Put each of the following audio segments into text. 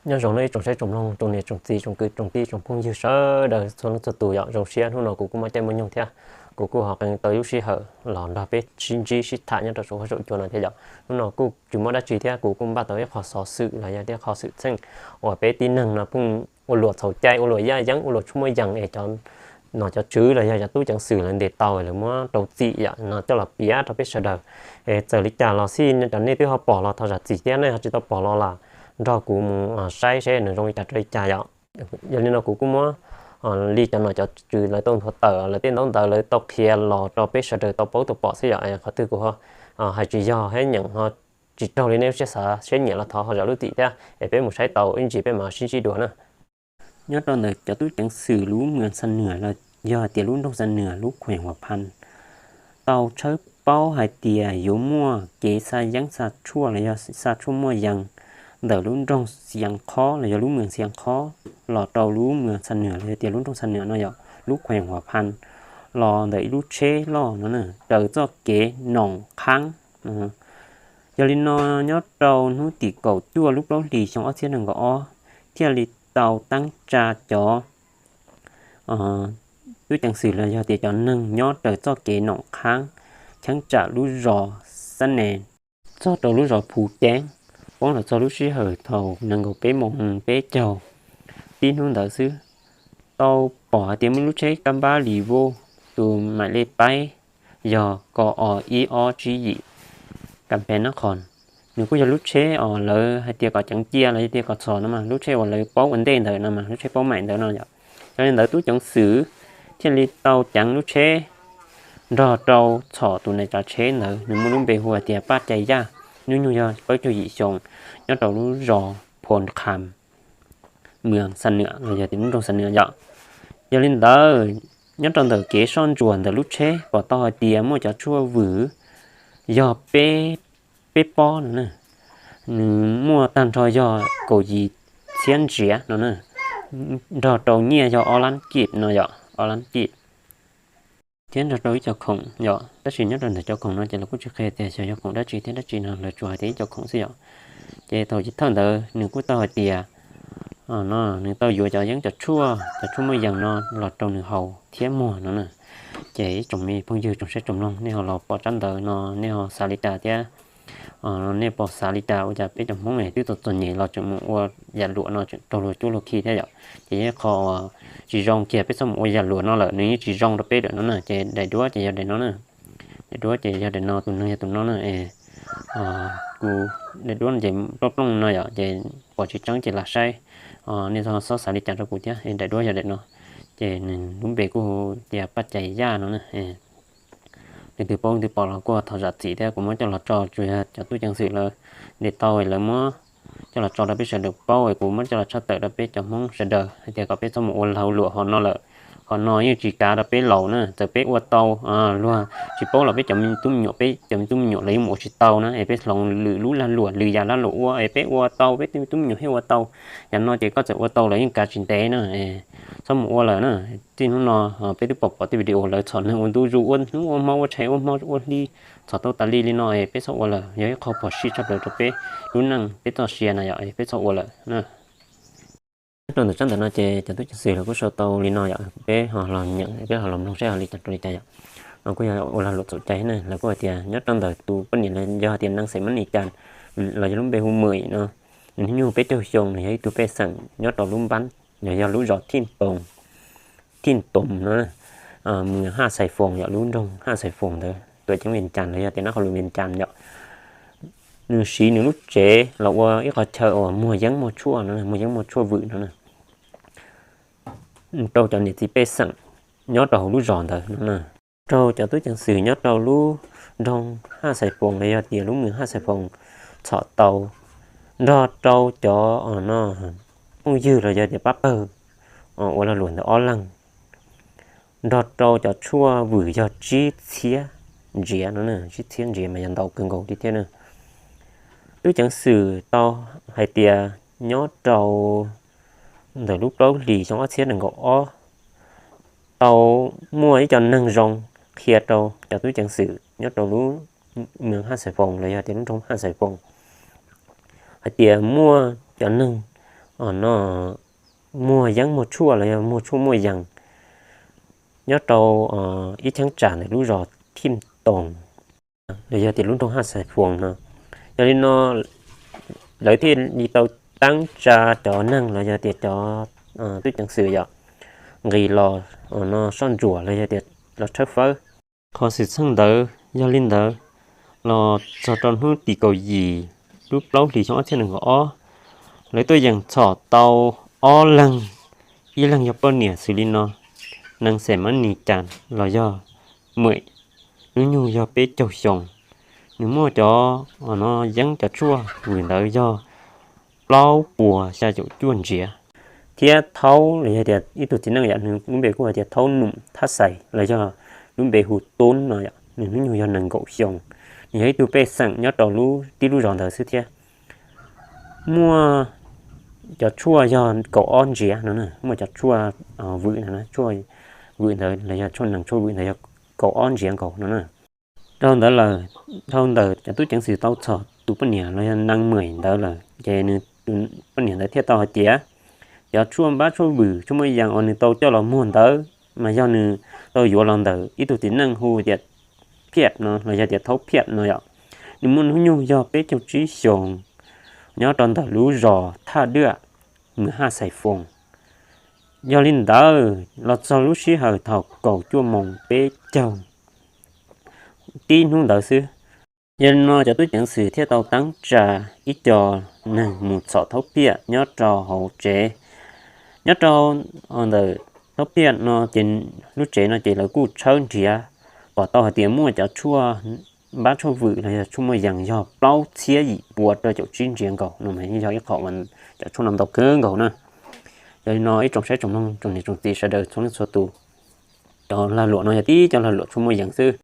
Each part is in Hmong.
Nyob zoo nej ib tsoom saib tsoom mloog, tsoom niam tsoom txiv, tsoom kwv tsoom tij, tsoom phooj ywg sawv daws txhua leej txhua tus yom. Zoo siab hnub no kuv kuj muaj caij muaj nyoog thiab kuv kuj ho qee tau lub sij hawm los nrog peb sib ntsib sib tham nyob rau saum huab saum cua no thiab yom. Hnub no kuj tsis muaj dab tsi thiab kuv kuj npaj tau ib qho xov xwm los yog ib qho xwm txheej uas peb tib neeg no pheej ua luam txhaum cai, ua luam yaj yeeb, ua luam tshuaj muaj yees es cov nom cov tswv los yog cov tub ceev xwm lawv ntes tau lawv muab rau txim yom no coj los piav rau peb sawv daws. Es txawm li cas los xij cov nej twb ho pom los thov zam txim thiab, nej ho tsis tau pom los los nrog kuv mus saib seb nws zoo li cas rau li cas yom. Yog li no kuv kuj muab li cov nom cov tswv lawv tau nthuav tawm lawv tej ntaub ntawv lawv tau qhia los rau peb sawv daws tau paub tau pom xwb yom. Qhov twg kuv hais tsis yog thiab nyeem ho tsis raug li nej lub siab xav siab nyiam los thov ho zam lub txim thiab es peb mus saib tau ib ntsis peb mam sib ntsib dua na. Nyob rau ntawm cov tub ceev xwm lub mws Xa Nwam los yog hais tias lub nroog Xa Nwam lub khueem Huam Phan tau tshawb paub hais tias yuav muaj kev xa yeeb xa tshuaj los yog xa tshuaj muaj yees ntawm lub nroog Xi As Khob los yog lub mws Xi As Khob los rau lub mws Xa Nwam los yog tias lub nroog Xa Nwam no yom, lub khueem Huam Phan los ntawm ib lub tsheb loj no raws txoj kev Noom Qhaab. Yog li no nyob rau hnub tim kaum cuaj lub plaub hlis xyoo ob txhiab nees nkaum ob thiaj li tau teeb tsa cov tub ceev xwm los yog tias cov neeg nyob raws txoj kev Noom Qhaab cheeb tsam lub zos Xab Nes txog rau lub zos Phu Ceeb, poob los txog lub sij hawm thaum nees nkaum peb moos peb caug tib hnub ntawd xwb. Tau pom hais tias muaj lub tsheb kab npab Revo tus maim lej paib yog ko o ib ob tsib yim, kam pes nab qhos. Nws kuj yog lub tsheb uas lawv hais tias kom ceev cia los yog tias kom txhom no mas, lub tsheb uas lawv paub ua ntej ntawd no mas, lub tsheb paub maim ntawd no yom. Yog li ntawd tub ceev xwm thiaj li tau ceev lub tsheb nrog rau txhom tus neeg tsav tsheb ntawd, nws muaj lub npe hu hais tias Paj Cai Yaj, hnub nyoog yog plaub caug yim xyoo, nyob rau lub zos Phu Qham, mws Xa Nwam los yog tias lub nroog Xa Nwam yom. Yog li ntawd, nyob rau ntawm kev soj ntsuam ntawm lub tsheb pom tau hais tias muaj cov tshuaj vwm yog peb, peb pob no na, nws muaj tag nrho yog kaum yim txhiab ntsiav no na, nrog rau nyiaj yog ob lab kib no yom, ob lab kib thiab nrog rau ib co khoom yom. Tab sis nyob rau ntawm cov khoom no ces lawv kuj tsis qhia tias xyov yog khoom dab tsi thiab dab tsi no, lawv tsuas hais tias ib co khoom xwb yom. Ces thaum chiv thawj ntawd nws kuj tau hais tias no nws tau yuav cov yeeb cov tshuaj, cov tshuaj muaj yees no los rau nws haus thiab muag no na. Ces ib tsoom me phooj ywg tsoom saib tsoom mloog, nej ho los pom tsab ntawv no nej ho xav li cas thiab? Nej pom xav li cas, ua cas peb cov Hmoob twb txom txom nyem los tseem mus ua yam luam no tseem raug luag cuab luag khi thiab yom? Ces yog qhov uas tsis zoo kiag, peb txhob mus ua yam luam no lawm, nws yeej tsis zoo rau peb lawm no na. Ces daim duab ces yog daim no na, daim duab ces yog daim no, tus neeg yog tus no na. Kuv daim duab ces plooj plooj no yom, ces pom tsis tseeb ces lam saib, nej txhob xav li cas rau kuv thiab. Daim duab yog daim no, ces nws lub npe kuj hu tias Paj Cai Yaj no na. Leej twg paub leej twg pom los kuj thov zam txim thiab, kuv muab coj los tso tsuas yog cov tub ceev xwm lawv ntes tau lawv muab coj los tso rau peb sawv daws paub, kuv muab coj los tshaj tawm rau peb cov Hmoob sawv daws hais tias kom peb txhob mus ua lag luam hom no lawm. Hom no yeej tsis kav rau peb laus na, txawm peb ua tau, luag tsis paub los peb cov me tub me nyuam, peb cov me tub me nyuam lawv yeej mus ua tsis tau na. Es peb hloov lwm lub lag luam, lwm yam lag luam ua es peb ua tau, peb tub me nyuam thiaj ua tau. Yam no ces koj txawm ua tau los yeej kav tsis ntev na. Txhob mus ua lawm na. Txij hnub no peb twb pom pom tej video lawv txhom neeg ua ntu zus, ua hnub ua hmo, ua tshav ua hmo ua hli, txhom tau tas li li no es peb txhob ua lawm. Yog ib qho phom sij tshaj plaws rau peb lub neej peb txoj sia na yom, peb txhob ua lawm na. Nyob rau ntawm tsab ntawv no ces cov tub ceev xwm lawv kuj sau tau li no yom, peb ho los nyeem, peb ho los mloog saib ho li cas rau li cas yom. No kuj yog ua lag luam txhaum cai na. Lawv kuj hais tias nyob rau ntawm tus poj niam los yog hais tias neeg xeem Mab Nis Cas los yog lub npe hu Mws no, nws hnub nyoog peb caug xyoo, nws yog ib tug pej xeem nyob rau lub npab los yog lub zos Thij Toos, Thij Toos no, mws Haj Xais Foos yom, lub nroog Haj Xais Foos ntawd, tuam ceeb Vias Cas los yog tias nab qhos lus Vias Cas yom. Nws siv nws lub tsev los ua ib qho chaw uas muag yeeb muag tshuaj no, muag yeeb muag tshuaj vwm no na, rau cov niam txiv pej xeem nyob rau hauv lub zos ntawd no na. Raug cov tub ceev xwm nyob rau lub nroog Haj Xais Foos los yog tias lub mws Haj Xais Foos txhom tau, nrog rau cov no phooj ywg los yog tias pab pawg ua lag luam ntawd ob leeg, nrog rau cov tshuaj vwm yog tsib txhiab ntsiav no, tsib txhiab ntsiav mas yog ntau kawg nkaus li thiab na. Tub ceev xwm tau hais tias nyob rau ntawm lub plaub hlis xyoo ob txhiab nees nkaum ob, tau muaj ib co neeg zoo qhia rau cov tub ceev xwm nyob rau lub mws Haj Xais Foos los yog tias lub nroog Haj Xais Foos hais tias muaj cov neeg no muag yeeb muag tshuaj los yog muag tshuaj muaj yees nyob rau ib cheeb tsam ntawm lub zos Thim Toos los yog tias lub nroog Haj Xais Foos no. Yog li no lawv thiaj li tau teeb tsa cov neeg los yog tias cov tub ceev xwm yom, nqis los no soj ntsuam los yog tias los tshawb fawb. Qhov xwm txheej ntawd yog li ntawd, los txog rau hnub tim kaum yim lub plaub hlis xyoo ob txhiab nees nkaum ob, lawv tuaj yeem txhom tau ob leeg, ib leeg yog poj niam xws li no, Nees Xes Mab Nis Cas los yog Mem, hnub nyoog yog peb caug xyoo. Nws muaj cov no yeeb cov tshuaj vwm ntawd yog plaub puas xya caum cuaj ntsiav, thiab Thaub los yog tias ib tug txiv neej yam nws lub npe kuj hais tias Thaub Num Thab Xais los yog lub npe hu Tub no, nws hnub nyoog yog nees nkaum xyoo. Nws yog ib tug pej xeem nyob rau lub tib lub zos ntawd xwb thiab. Muaj cov tshuaj yog kaum ob ntsiav no, muaj cov tshuaj vwm no, tshuaj vwm ntawd los yog tshuaj nees tshuaj vwm ntawd yog kaum ob ntsiav nkaus no na. Dhau ntawd lawm, dhau ntawm cov tub ceev xwm tau txhom tus poj niam los yog Nees Mem ntawd lawm ces nws, poj niam ntawd thiaj tau hais tias cov tshuaj npab tshuaj vwm tshuaj muaj yees uas nws tau coj los muag ntawd mas yog nws tau yuav los ntawm ib tug txiv neej hu tias Phiaj no los yog tias Thaub Phiaj no yom. Nws muaj hnub nyoog yog peb caug tsib xyoos, nyob rau ntawm lub zos Thaj Dwaj, mws Haj Xais Foos. Yog li ntawd los txog lub sij hawm thaum kaum cuaj moos peb caug tib hnub ntawd xwb. Yog li no cov tub ceev xwm thiaj tau teeb tsa ib co neeg mus txhom Thaub Phiaj nyob rau hauv tsev. Nyob rau ntawm Thaub Phiaj no ces lub tsev no ces lawv kuj tshawb nrhiav, pom tau hais tias muaj cov tshuaj npab tshuaj vwm los yog tshuaj muaj yees yog plaub txhiab yim pua rau caum tsib ntsiav nkaus no, yog ib qho cov tshuaj no ntau kawg nkaus na. Yog li no ib tsoom saib tsoom mloog tsoom niam tsoom txiv sawv daws txhua leej txhua tus, cov lag luam no yog tib cov lag luam tshuaj muaj yees xwb.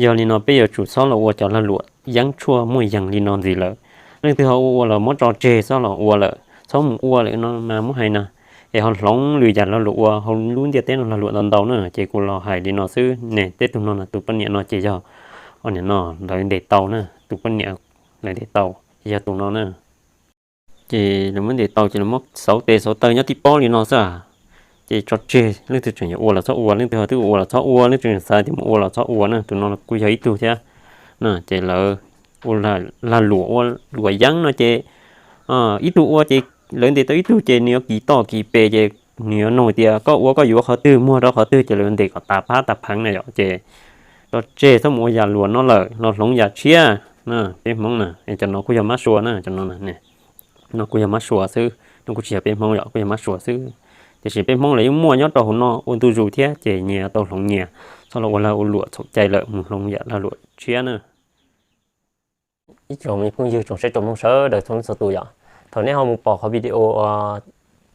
Yog li no peb yuav tsum txhob los ua cov lag luam yeeb tshuaj muaj yees li no ntxiv lawm. Leej twg ho ua ua los muab tso tseg txhob los ua lawm, txhob mus ua lawm no mas muab hais na. Es ho hloov lwm yam lag luam ua hauv lub ntiaj teb no lag luam ntau ntau na, ces kuv los hais li no xwb ne. Tej tug no na, tus poj niam no ces yog, o niam no lawv ntes tau na, tus poj niam lawv ntes tau ces yog tus no na. Ces lawv muab ntes tau ces lawv muab xauv tes xauv taw nyob tib pob li no xwb. Ces tso tseg, leej twg tseem yuav ua los txhob ua, leej twg ho twb ua los txhob ua, leej twg xav tias mus ua los txhob ua na. Tus no kuj yog ib tug thiab. Ces lawv ua lag luam ua luam yeeb no ces ib tug ua ces lawv ntes tau ib tug ces nws yuav kis toj kis pes ces nws yuav nug tias koj ua koj yuav qhov twg muag rau qhov twg ces lawv yuav ntes kom tas phab tas pheev na yom. Ces tso tseg txhob mus ua yam luam no lawm, los hloov yam tshiab. Peb Hmoob na, cov no kuj yog mab sua na, cov no no kuj yog mab sua xwb, no kuj tsis yog peb Hmoob yom, kuj yog mab sua xwb. Tiam sis peb Hmoob los yeej muaj nyob rau hauv no ua ntu zus thiab ces nyias tau hloov nyias, txhob los ua lag ua luam txhaum cai lawm, mus hloov yam lag luam tshiab na. Ib tsoom me phooj ywg tsoom saib tsoom mloog sawv daws txhua leej txhua tus yom, thaum nej ho mus pom qhov video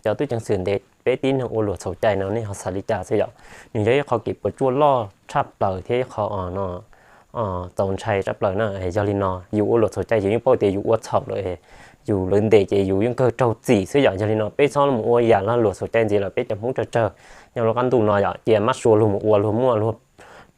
cov tub ceev xwm ntes peb tib neeg ua luam txhaum cai no nej ho xav li cas xwb yom. Nws yog ib qho kev puas tsuaj loj tshaj plaws thiab ib qho txaus ntshai tshaj plaws na. Yog li no yus ua luam txhaum cai yus yeej paub tias yus ua txhaum lawm, yus lawv ntes ces yus yeej kawg raug txim xwb yom. Yog li no peb txhob mus ua yam lag luam txhaum cai ntxiv lawm, peb cov Hmoob tsawg tsawg nyob lub qab ntuj no yom, cia mab sua luag mus ua, luag muaj, luag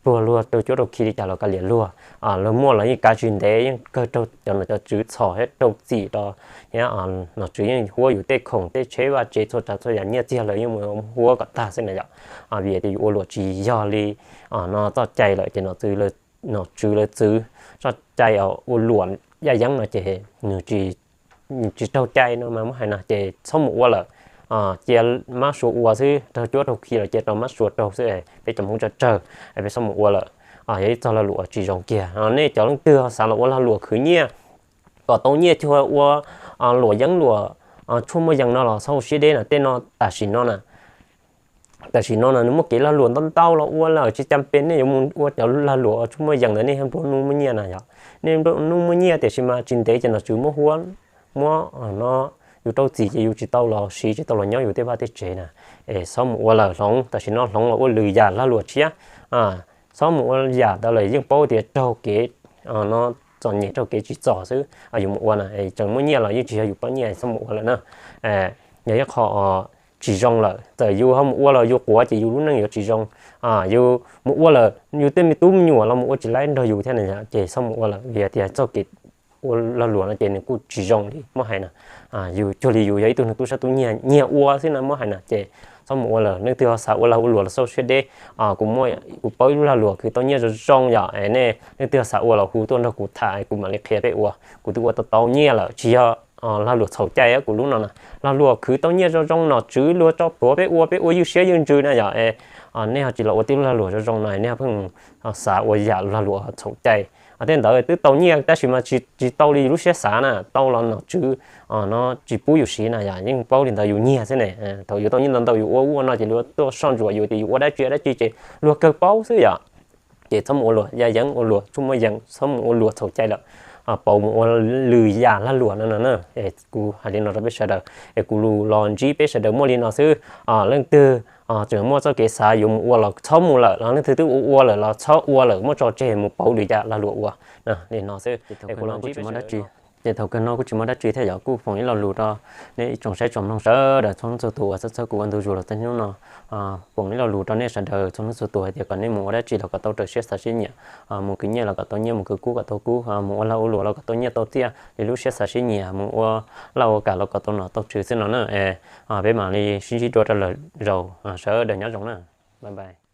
pluag luag rau cuab rau khi li cas los kav liam luag, luag muaj los yeej kav tsis ntev, yeej kawg raug cov nom cov tswv txhom thiab raug txim rau, thiab nom tswv yeej huab yus tej khoom tej tsheb vaj tsev txhua tsav txhua yam, nyiaj txiag lawv yeej mus huab kom tag xwb na yom. Vim tias yus ua luam tsis yog li no txoj cai lawm ces nom tswv lawv txwv txoj cai ua luam yaj yeeb no ces nws tsis raug cai no mas muab hais no ces txhob mus ua lawm. Cia mab sua ua xwb, raug cuab raug khi los cia rau mab sua raug xwb, peb cov Hmoob tsawg tsawg peb txhob mus ua lawm. Yog ib txoj lag luam tsis zoo kiag. Nej cov leej twg xav los ua lag luam khwv nyiaj kom tau nyiaj cuag ua luam yeeb luam tshuaj muaj yees no los txhob ua siab deb na. Tej no tam sim no na, tam sim no na nws muaj kev lag luam ntau ntau los ua lawm, tsis cam pes nej yuav mus ua cov lag luam tshuaj muaj yees ntawd, nej nplua nuj muaj nyiaj na yom. Nej nplua nuj muaj nyiaj tiam sis mas tsis ntev ces nom tswv muab huab, muab no yus raug txim ces yus tsis tau los siv tsis tau los nyob yus tej vaj tej tsev na. Es txhob mus ua lawm, hloov, tam sim no hloov los ua lwm yam lag luam tshiab. Txhob mus ua yam ntawd lawm, yeej paub tias raug kev no txom nyem raug kev tsim txom xwb yus mus ua na, tseem muaj nyiaj los yeej tsis yog yus poj nyiaj, txhob mus ua lawm na. Yog ib qho tsis zoo lawm, txawm yus ho mus ua los yus quav ces yus lub neej yuav tsis zoo. Yus mus ua lawm yus tej me tub me nyuam los mus ua tsis laib nrog yus thiab na, ces txhob mus ua lawm vim tias txoj kev ua lag luam no ces nws kuj tsis zoo li muab hais na. Yus cuag li yus yog ib tug neeg tub sab tub nyiag, nyiag ua xwb no muab hais na ces txhob mus ua lawm. Leej twg ho xav ua lag ua luam los xauj siab deb, kuv muaj, kuv paub ib lub lag luam khwv tau nyiaj zoo zoo yom, es nej leej twg ho xav ua los hu tuaj nrog kuv tham kuv mam li qhia peb ua. Kuv twb ua tau tau nyiaj lawm, tsis yog lag luam txhaum cai kuv lub no na. Lag luam khwv tau nyiaj zoo zoo, nom tswv luag tso plhuav peb ua, peb ua ywj siab ywj ntsws na yom. Nej ho tsis los ua tib lub lag luam zoo zoo no, nej ho pheej xav ua yam lag luam txhaum cai. Tej ntawd twb tau nyiaj tab sis mas tsis tau li yus lub siab xav na, tau los nom tswv no tsis pub yus siv na yom, yeej paub li ntawd yus nyiag xwb ne. Thaum yus tau nyiaj ntau ntau yus ua ub ua no ces luag tuaj soj ntsuam yus tias yus ua dab tsi dab tsi ces luag kawg paub xwb yom. Ces txhob mus ua luam, ya yeeb ua luam txhob muaj yeeb, txhob mus ua luam txhaum cai lawm, pauv mus ua lwm yam lag luam no no na. Kuv hais li no rau peb sawv daws es kuv lus los ntsib peb sawv daws muaj li no xwb. Leej twg tseem muaj txoj kev xav yuav mus ua los txhob mus lawm, los leej twg twb ua ua lawm los txhob ua lawm, muab tso tseg mus pauv lwm yam lag luam ua. Li no xwb. Kuv los kuj tsis muaj dab tsi, ces thaum kawg no kuj tsis muaj dab tsi thiab yom, kuj foom ib lo lus rau nej ib tsoom saib tsoom mloog sawv daws txhua leej txhua tus uas txhawb txhawb kuv ua ntu zus los txog hnub no. Foom ib lo lus rau nej sawv daws txhua leej txhua tus hais tias kom nej mus ua dab tsi los kom tau raws siab xav siab nyiam, mus khwv nyiaj los kom tau nyiaj, mus khwv kub kom tau kub, mus ua lag ua luam los kom tau nyiaj tau txiaj li lub siab xav siab nyiam, mus ua laj ua kam los kom tau nom tau tswv xwb no na. Peb mam li sib ntsib dua rau lwm zaus, sawv daws nyob zoo na. Bye bye.